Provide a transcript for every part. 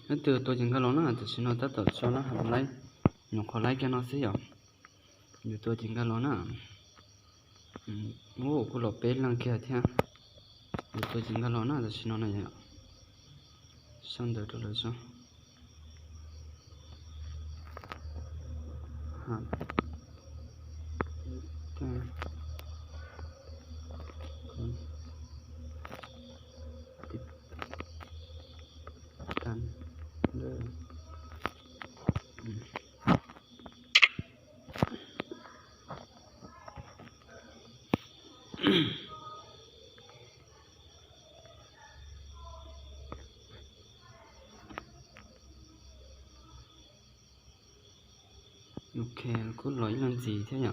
Nó từ tôi chỉnh cái lỗ nó, tôi xin nó tắt tỏ cho nó hẳn lấy. Nó khó lấy cái nó xí dòng. Dù tôi chỉnh cái lỗ nó. Ừ. Ồ, cô lỗ bếp lăng kia thế. Dù tôi chỉnh cái lỗ nó, tôi xin nó này ạ. Xong đời tôi lấy cho. Hả. Con. Tiếp. Tan. Lơ. Ok, cốt lói làm gì thế nhỉ?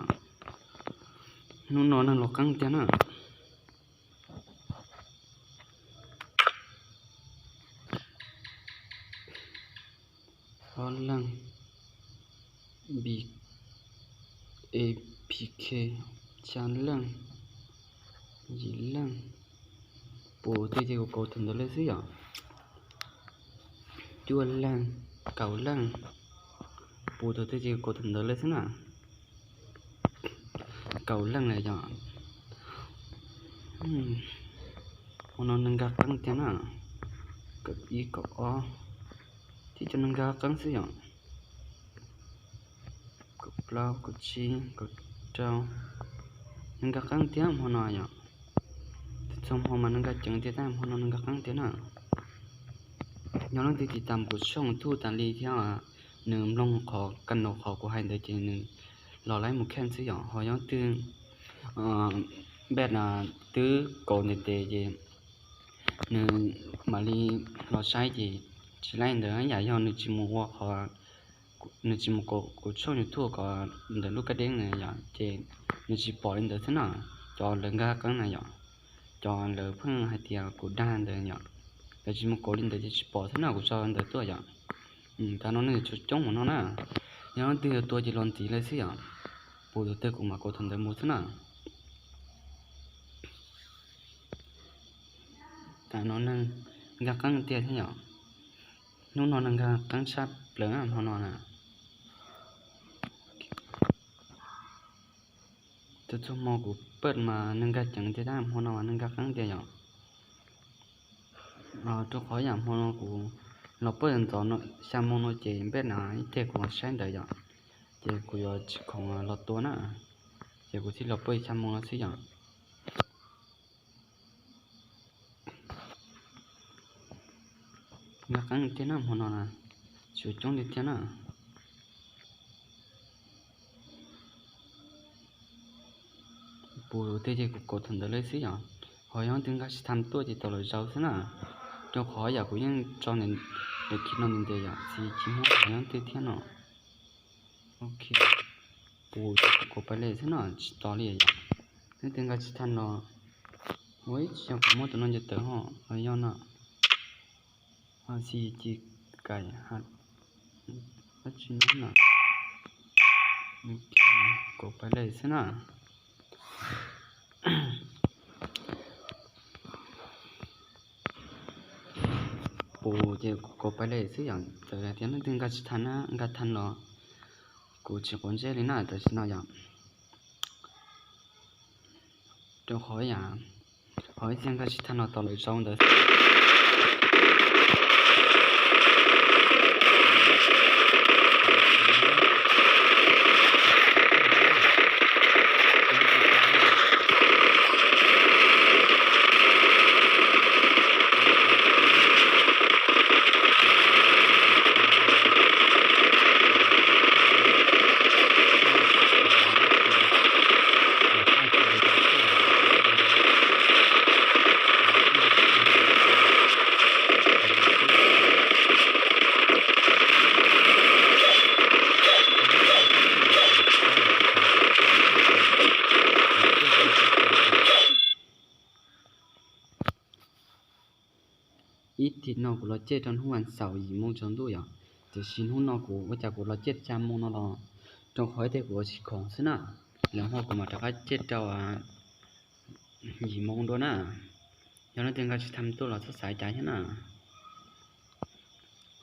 Nó, nó đang lọt căng thế nào? Ho lăng, B A P K, ຈານລາງ, ຍາລາງ, ປູເຕເຈໂກໂກທັນເດີເລີຍຊິຢາ, ຈົວລາງ, ເກົາລາງ, ປູເຕເຈໂກໂກທັນເດີເລີຍຊິນະ. ເກົາເລື່ອງແລ້ວຫຍັງ? ອືມ ຫົວນອນໜຶ່ງກະກັງເຕີນະ ກັບອີກກັບອໍ ທີ່ຈະໜຶ່ງກະກັງຊິຫຍັງ? ກັບເປົ່າ ກັບຊີ ກັບເຈົ້າ ໜຶ່ງກະກັງເຕີນ ຫົວນອນຫຍັງ? ສົມຫົວມາໜຶ່ງກະຈຶ່ງເຕີນ ຫົວນອນໜຶ່ງກະກັງເຕີນະ. ຍ້ອນໜຶ່ງຕິດຕາມກູຊ່ອງທູຕາລີທີ່ວ່າ ໜຶ່ງລົງຂໍກັນໂນຂໍກູໃຫ້ເດີເຈໜຶ່ງ ລໍໄລ່ໝູ່ແຄ້ນຊື່ຫຍັງ ຫອຍອງຕື່ ເອີ ແບດນາ ຕື້ໂກເນເຕເຈ ໜຶ່ງມາລີລໍໃຊ້ເຈ ຊິໄລ່ເດີ ຢາກຍ້ອນໜຶ່ງຈິໝູ່ວ່າຂໍ ໜຶ່ງຈິໝູ່ໂກ ກູຊ່ອງຢູທູບກໍເດີລູກກະເດ້ງນະ ຢາກເຈ ໜຶ່ງຈິປໍເດີຊະນະ ຈອເລີງກະກັງນະ ຢາກ ຈອເລີເພິ່ງໃຫ້ຕຽກູດ້ານເດີ ຢາກ ເດີຈິໝູ່ໂກລິນເດີຈິປໍຊະນະ ກູຈອເດີຕົວ ຢາກ ອືມ ການນອນໜຶ່ງຊຸດຈົງໝົດເນາະນະ ຍາມຕື່ຕົວຈິລອນຕີເລີຍຊິອະ ປູເຕີກູມາໂກທັນເດີໝູ່ຊະນະ ການນອນໜຶ່ງກະກັງເຕຍຊະຍາ ໜູນອນໜຶ່ງກະກັງຊັບເລີຍນະ ເຮົານອນນະ ຈຸດຊຸມມໍກູເປີດມາໜຶ່ງກະຈັງເຕຍ ເຮົານອນໜຶ່ງກະກັງເຕຍ ເອົາ ທຸກຄົນຢາກຮູ້ເນາະ ກູລໍເປີດຕອນສາມໂມງເນາະ ເຈເປັນອາ ເຈກູໃຊ້ໄດ້ຢາ ເຈກູຢາກຊິຂອງລອດຕົວນະ ເຈກູຊິລໍເປີດສາມໂມງລະຊິຢາ ຍາກກັງເຕຍນະ ຫົວນອນນະ ຊິຈົງເຕຍນະ. ປູເຕເຈກູໂກທັນເດີເລີຍຊິຫຍັງ ຫອຍອງຕຶງກະຊິທຳຕົວຈິໂຕໂລເຈົ້າຊະນະ ເຈົ້າຂໍຢາກກູຍັງຈອງເນ ເດຄິດນອນເດຢາ ຊິຄິດຮອດຫອຍອງຕຶເທຍນອ ໂອເຄ ປູເຈກູໂກໄປເລີຍຊະນະ ສະຕໍຣີຢາ ເດີຕຶງກະຊິທັນນອ ໂອ້ຍ ຊິຍັງກູມົວໂຕນອນຈະເຕີຫອຍອງນະ ອາຊີຈິໄກຮັດ ອາຊີນັ້ນນະ ໂອເຄ ກົດໄປເລີຍຊະນະ ປູເຈ ກົດໄປເລີຍຊະຫຍັງ ແຕ່ທຽງໜຶ່ງກະຊິທັນນະ ກະທັນເນາະ ກູຊິກົດເຈລີນະ ແຕ່ຊິນະຫຍັງ ເຈົ້າຂໍຫຍັງ ຂໍໃຫ້ສຽງກະຊິທັນເນາະ ຕອນໄລຊ່ອງເດີ. ອີກທິດເນາະ ກູລໍເຈັດຕອນຫົວວັນເສົາ ອີກໂມງຈອນດຸຢາ ແຕ່ຊິຮູ້ເນາະ ກູວ່າຈະກູລໍເຈັດຈາມໂມງເນາະ ລອງຈອງຄອຍແຕ່ກູຊິຂອງຊະນະ ແລ້ວຮອດກູມາຕະກະເຈັດເຈົ້າ ອາ ອີກໂມງໂດນນະ ຍາມນັ້ນເຖິງກະຊິທຳໂຕລະສະສາຍໃຈຊະນະ.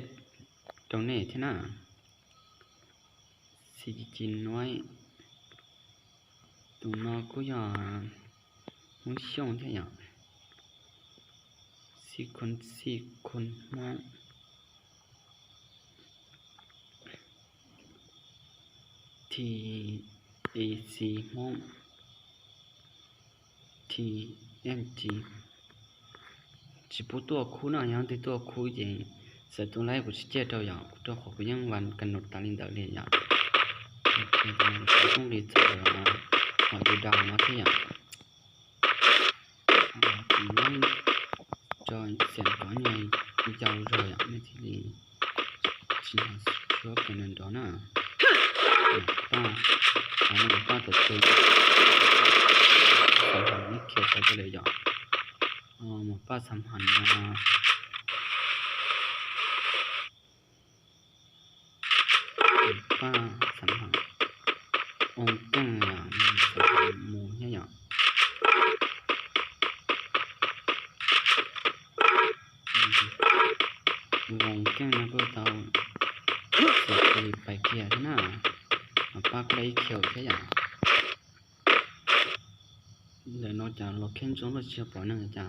ດຕອງເນເທຍນະ ສີຈີນນ້ອຍ ຕອງນໍກູຢາ ມູຊຽວເທຍ ຊີຄົນ ຊີຄົນ ມອງ ທີເອຊີ ມອງ ທີເອັນຈີ ຊິປູຕົວຄູນະ ຍັງຕິຕົວຄູເຈ ໃສ່ຕົວໄລກູຊິເຈັດເອົາຢາ ຕົວຂໍກູຍັງວັນກັນໂນດຕາລິນດາເລຍຢາ ໂອເຄ ຕ້ອງລີເຊີ ຫອຍດູດາວມາເທຍ ອືມ ຈອຍສຽງກອງໃຫຍ່ເຍົາເຍີ້ຍ ແມ່ນທີ່ດີ ຊິນາຊວກກັນນັ້ນດອນະ ປ້າ ອັນນີ້ປ້າຕົວເຕີ ສຳພັນນີ້ເຂດໄປເລີຍເນາະ ເອີ ໝໍປ້າສຳພັນມາ ປ້າສຳພັນ ອົງແກ້ງຫຍັງ ສຳພັນໝູເຮັດຫຍັງ ວົງແກ້ງນະເບີເຕົາ ເສຍຊີວິດໄປເກຍນະ ອາ ປາກໄດ້ຂຽວແທ້ຫຍັງ ແລະ ນອກຈາກລອກເຄັນຈອງລົດເຊຍປອຍນັ້ນຈາ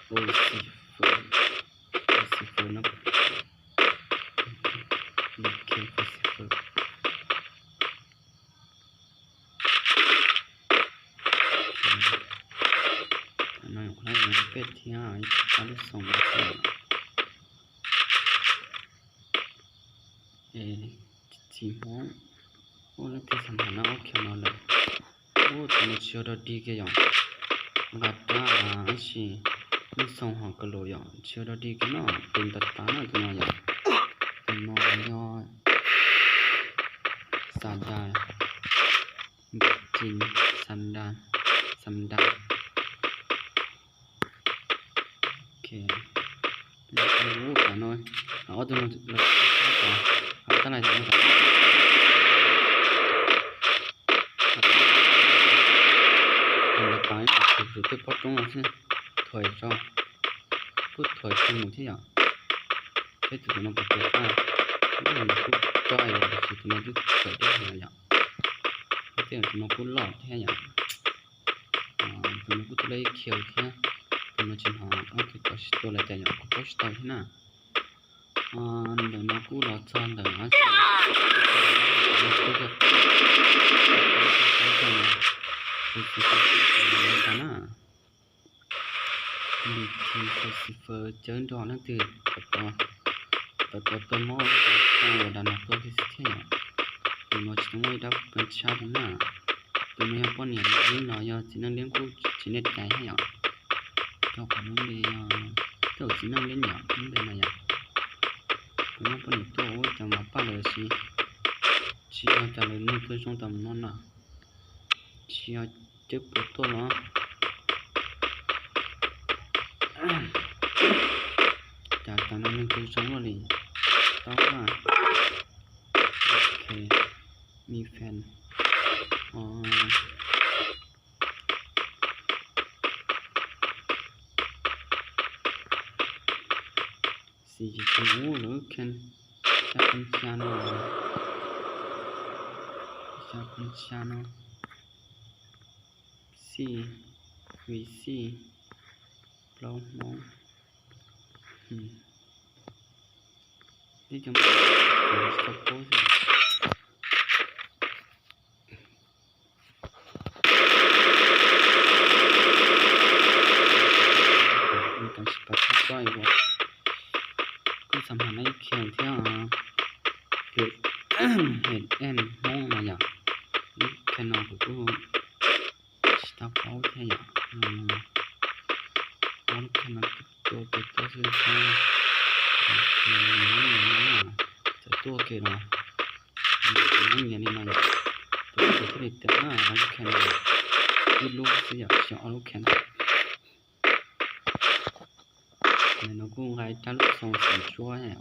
ໂອຊີເຟີ ໂອຊີເຟີນະ ໂອເຄ ໂອຊີເຟີ ອັນນັ້ນ ຄົນລະເປັດທີ່ຫ້າ ອັນນີ້ ອັນທີສອງ ເອ ຈີໂຮ ໂອ້ ເລື່ອງທີ່ສຳຄັນນະ ໂອເຄ ມາເລີຍ ໂອ້ ໂຕນີ້ເຊຍດອດດີເກຍອງ ບາດຕາ ອາຊີ ມີສອງຫົວກະໂຫຼຍອງ ເຊຍດອດດີເກຍເນາະ ເປັນຕາຕາເນາະ ໂຕນ້ອຍອງ ໂຕນ້ອຍ ສາດາ ຈີນ ສາດາ ສາດາ ໂອເຄ ໂອ້ ຕານ້ອຍ ເອົາໂຕນັ້ນ ເອົາຕາໄລ ຕາໄລ ຕາໄລ ຕາຍ ເປັນປອດຕົງຊິ ຖອຍຈອ ກູຖອຍຄືໝູທີ່ຢາ ເຮັດໂຕນັ້ນປະຕູຕາ ໂອ້ ກູຈ່ອຍວ່າຊິໂຕນັ້ນຄືເກີດໄດ້ຫຍັງ ເຮັດໂຕນັ້ນກູຫຼອກແທ້ຫຍັງ ອາ ໂຕນັ້ນກູຕົວເລກຂຽວແທ້ ໂຕນັ້ນຊິຫາ ໂອເຄ ກໍຊິໂຕລະຈະຫຍັງ ກໍຊິໂຕເທົ່ານັ້ນ ອາ ດຽວນະ ກູລໍຊອນເດີນະ ບີທີ ໂຄຊິເຟີ ເຈີດອນນັ້ນຄື ຕະຕອ ຕະຕອ ຕະມໍ ຕະຕອ ດານະໂຕ ເຮັດຊິເທຍ ໂຕໂນຊິໂຕໂມຍ ດັບເບິນຊາດນະ ໂຕໂມຍ ປ້ອນເນຍ ຍິງເນາະ ຍອດຊິນັ່ງລ້ຽງກູ ຊິເນັດໃຈໃຫ້ເອົາ ເຈົ້າຂອງເບຍ ເຈົ້າຊິນັ່ງຫຼິ້ນຫຍັງ ເບຍນະຫຍັງ ໂຕໂມຍ ປ້ອນເນຍ ໂຕໂອ ຈະມາປາເລີຊິ ຊິເອົາຈະເລີນໂຕຊົງຕຳນອນນະ ຊິເອົາ ເຈັບປວດຕົວເນາະ ຈາກຕອນນັ້ນເປັນຄົນຊົງໂລດນີ້ ຕ້ອງວ່າ ໂອເຄ ມີແຟນ ອໍ ສີ່ ໂອ້ ໂອເຄ ຊາເປັນຊາໂນ ຊາເປັນຊາໂນ ສີ່ ວີສີ່ ເກົ້າໂມງ ອືມ ນີ້ຈະ ສະໂພສ ມີການສະປາເຂົ້າໃກ້ບໍ່? ຄືສຳພັນໃນແຂ່ງທີ່ເຮັດ ເຮັດແອນຫ້ອງມາຫຍັງ ແຄ່ນອນກໍຄືສະຕາເຂົ້າແທ້ຫຍັງ ອືມ ອອນແຄ່ນອນ ໂຕເກໂຕເຊນຊາ ໂອເຄ ຈະໂຕເກເນາະ ນີ້ນີ້ມາ ໂຕເກທີ່ເຕັມມາ ອອນແຄ່ນ ຢູ່ລູກຊິຢາກຈະອອນແຄ່ນ ແມ່ນເນາະ ກູໄລຕາລູກສອງສາມຊົ່ວແລ້ວ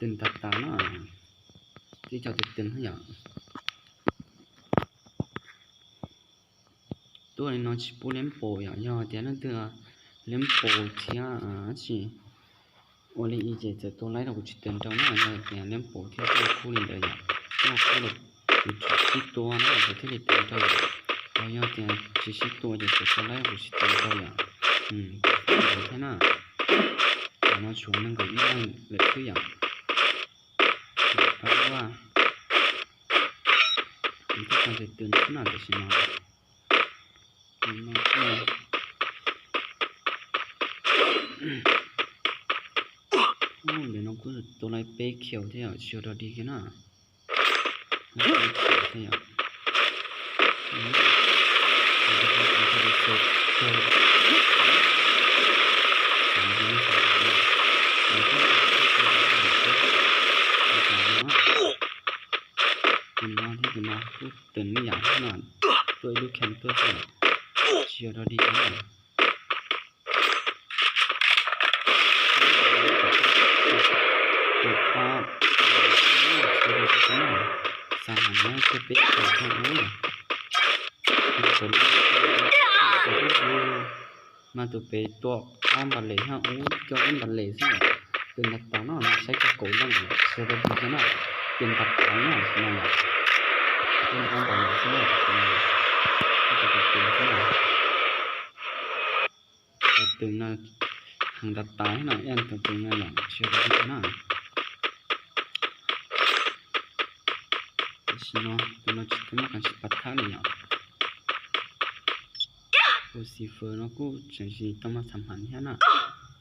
ຕື່ນຕາຕາເນາະ ທີ່ເຈົ້າຈະຕື່ນໃຫ້ຫຍັງ. ໂຕນີ້ເນາະ ຊິປູເລັມໂປຫຍັງ ຢ່າວ່າແຕ່ນັ້ນເທື່ອ ເລັມໂປເທື່ອ ອາ ຊິ ໂອລີອີເຈ ເຈີໂຕໄລ ລາວກໍຊິເຕືອນເຈົ້ານະ ຢ່າແຕ່ເລັມໂປເທື່ອ ໂຕຄູ່ນີ້ເດີ ໂຕຄູ່ລະ ຊິໂຕນະ ກໍຊິເຕືອນເຈົ້າ ເອົາຢ່າແຕ່ຊິຊິໂຕ ເຈີໂຕໄລ ກໍຊິເຕືອນເຈົ້າ ອືມ ແທ້ນະ ເອົາມາຊ່ວງໜຶ່ງກໍອີກແລ້ວ ເລີຍຄືຫຍັງ ແປວ່າ ມັນກໍຕ້ອງໄດ້ເຕືອນຂະໜາດໃດຊິເນາະ. ໂອ້ ດຽວນ້ອງກູໂຕໄລເປ້ຂຽວແທ້ ຂຽວດອກດີແທ້ນະ ເປ້ຂຽວແທ້ ເປັນວ່າທີ່ເປັນວ່າ ຕົວນີ້ຢ່າງນັ້ນ ຕົວອີກແຄມຕົວເສຍ ເຊຍດອດີນະ ຕົວປ້າ ເຊຍດອດີນະ ສາມຮ້ອຍເຈັດສິບເອັດ ຕົວນີ້ ຕົວນີ້ ມາຕູເປຕົວອ້ອມບັນເລຮະ ໂອ້ ຕົວອ້ອມບັນເລຊິ ເປັນນັກຕາເນາະ ໃຊ້ກະໂກນນັ້ນ ເຊບະດີຊະເນາະ ເປັນບັດຕາເນາະ ຊິມາເນາະ ເປັນອ້ອມບັນເລຊິເນາະ ຊິເປັນເປັນຊິເນາະ ຕົວຕຶງນະ ຫາງດັດຕາໃຫ້ໜ້ອຍ ແອນຕົວຕຶງນັ້ນແຫຼະ ເຊບະດີຊະເນາະ ຊິເນາະ ເປັນວ່າຊິມາກັນຊິປັດທາງນີ້ເນາະ. ໂອ ຊີເຟີເນາະ ກູຈັ່ງຊິຕ້ອງມາສຳພັນແທ້ນະ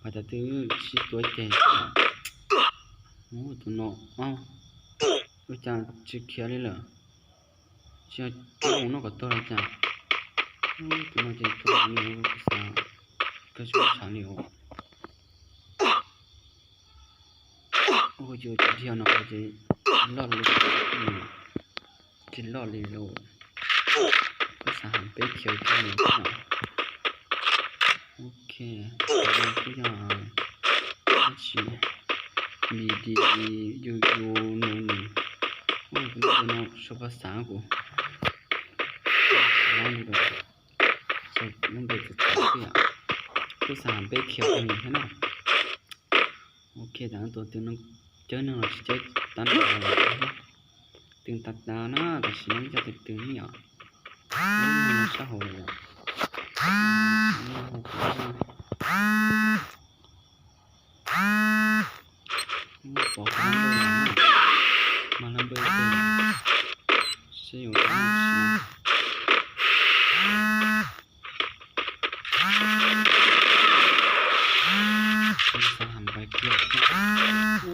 ວ່າແຕ່ຕື້ຊິຕົວແກ່ ໂອ້ ຕົວເນາະ ເອົ້າ ໂອຈານຊິເຄຍເລີຍເຫຼືອ ຊິເອົາໂຕເນາະ ກໍຕົວລະຈານ ໂອ້ ຕົວເນາະ ຈະຕົວນີ້ ພາສາ ກໍຊິພາສານີ້ ໂອ້ ຢູ່ທີ່ດຽວເນາະ ກໍຊິລອດເລີຍ ອືມ ກິນຫຼອດລີໂລ ພາສາຫານເປັດຂຽວກິນເນາະ ໂອເຄ ເປັນຫຍັງຄືຢ່າງ ມີດີ ຢູ່ ຢູ່ ໜູ ໜູ ໂອ້ຍ ເປັນເນາະ ສອບພາສາກູ ລອງດູ ໃສ່ມັນເປັນພາສາເສືອ ພາສາຫານເປັດຂຽວກິນເນາະ. ໂອເຄ ຕາມຕົວຕຶງ ເຈີໜຶ່ງ ເຈີຕັນ ຕຶງຕັດດາວນະ ແຕ່ຊິຍັງຈະຕຶງນີ້ອະ ມັນຊະໂຫດເລີຍ ມາລຳເບີນ ມາລຳເບີນ ເຊຍ ໂອ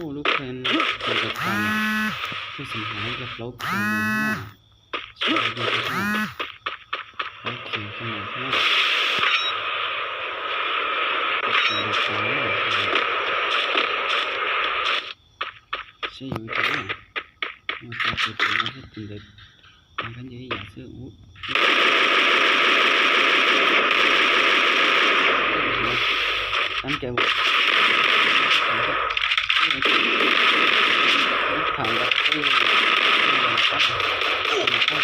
້ ລູກແພນເປັນກະໄກ່ ຜູ້ສຳຫານກັບເລົາເຂື່ອນນະ ເລົາເຂື່ອນຂະໜາດເນາະ ເປັນກະໄກ່ເນາະ ເຊຍ ໂອເຄ ເອົາຕາມຕົວຈິງມາເຮັດເປັນເດັດ ເອົາກັນເດ ຢ່າຊື້ ໂອ້ ຕັ້ງໃຈ ຜ່ານແລ້ວ ເອີ ຜ່ານແລ້ວ ເອີ ຜ່ານແລ້ວ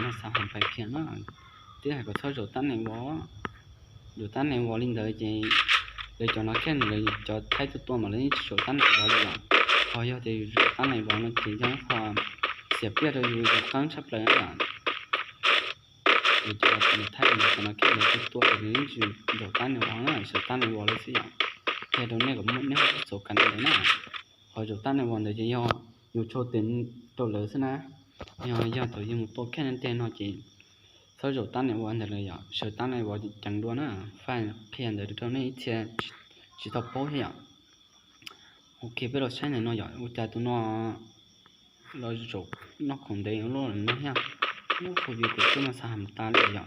Nó sao hẳn phải kia nó. Tiếp hay có thói dấu tắt này bó. Dấu tắt này bó lên tới thì, rồi cho nó kia, rồi cho thay tôi tua mà lên số tắt này bó đi lắm. Thôi giờ thì dấu tắt này bó nó chỉ cho nó kho xếp biết rồi, rồi cắn sắp lại lắm. Rồi cho nó thay mà cho nó kia, rồi tôi tua rồi lên chỉ dấu tắt này bó nó số tắt này bó lên xí lắm. Theo đó này có một nét số cắn đấy nè. Khói dấu tắt này bó đấy chỉ do nhiều chỗ tuyến trộn lớ xí nè. Do, do tôi dùng một tô kia nên tên nó chỉ Thói dấu tắt này bó đấy là giờ số tắt này bó chẳng đua nè. Phải kia đấy trong này ít xe chỉ, chỉ tao bó thế ạ. Ok, bây giờ sai này nó giờ ui, cha tụi nó lo dấu nó không đấy, nó lo nó ha. Nó không biết cái mà sao hàm ta lại giờ.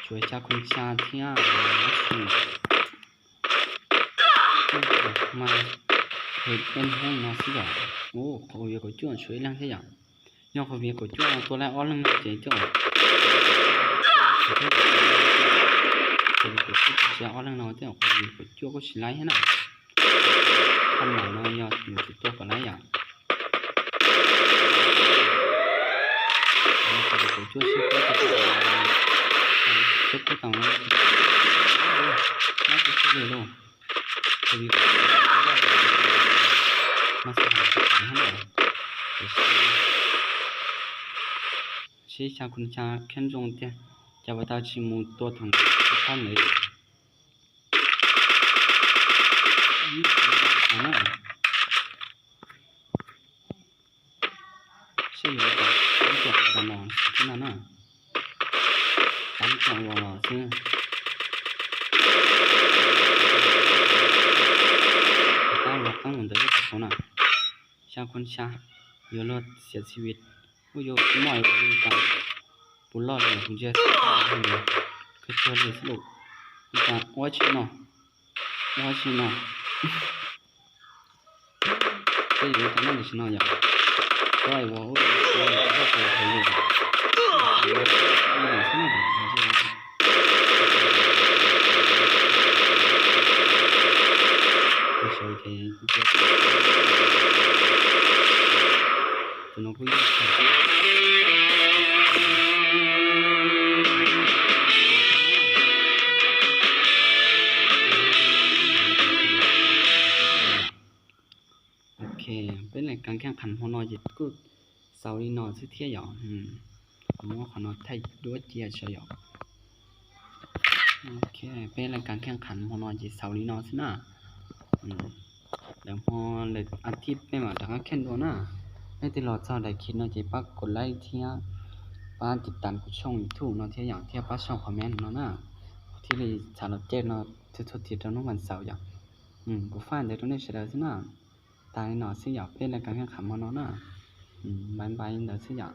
Chuối cha con cha thế à. Mà hết em hông nó xí giờ. Ô, khói dấu có chuối chuối lăng thế giờ. Yo khói dấu có chuối tôi lại ót lăng nó chế chứ. Khói dấu có chuối ót lăng nó chứ, khói dấu có chuối có xí lai thế nào. Khăn mà nó yo, mình chỉ tua còn lại à. Nó có chuối xí có chuối. Xí có tòng nó. Nó cũng xí luôn. Khói dấu có chuối. Mà sao hả? Cái xí. Xí cha con cha khen dòng thế. Cha bà ta chỉ muốn tua thằng con này. Sẽ có tám triệu vào lò chứ nào nè. Tám triệu vào lò chứ. Tao vào căng mình tới cái số nào. Cha con cha, yo lo sẽ xí vịt. Ui, yo, mỏi vào đi tao. Bù lo rồi, bù chết. Cứ cho đi xí lụ. Đi tao, ôi, chị nó. Ôi, chị nó. Cái gì tao nói là chị nó vậy? Rồi, vào, ôi, chị nó, chị nó, chị nó, chị nó. Cái số thì, cái số thì, tụi nó cũng Ok, bên này căng căng khăn hôm nay dịch cứ sau đi nó xí thiệt vậy. Ừ. Mua khăn nó thay đũa chia cho vậy. Ok, bên này căng căng khăn hôm nay dịch sau đi nó xí nè. Ừ. ແລ້ວພໍເລີຍອາທິດແມ່ນວ່າ ຖ້າເຮົາແຂ່ງໂດນນະ ໃນແຕ່ລະເຊົ້າໃດຄລິບເນາະ ຈະປາກກົດໄລເທື່ອ ປາຕິດຕາມກົດຊ່ອງຢູທູບເນາະ ເທື່ອຢ່າງ ເທື່ອປາຊ່ອງຄອມເມັນເນາະນະ ທີ່ເລີຍສາລະເຈັດເນາະ ທຸກໆທິດເນາະ ວັນເສົາຢ່າງ ອືມ ບໍ່ຟ້າວເດີ ໂດເນດເດີນະ ຕາຍເນາະ ຊິຢາກເປັນລາຍການແຂ່ງຂັນເຮົາເນາະນະ ອືມ ບາຍບາຍເດີ ຊິຢາກ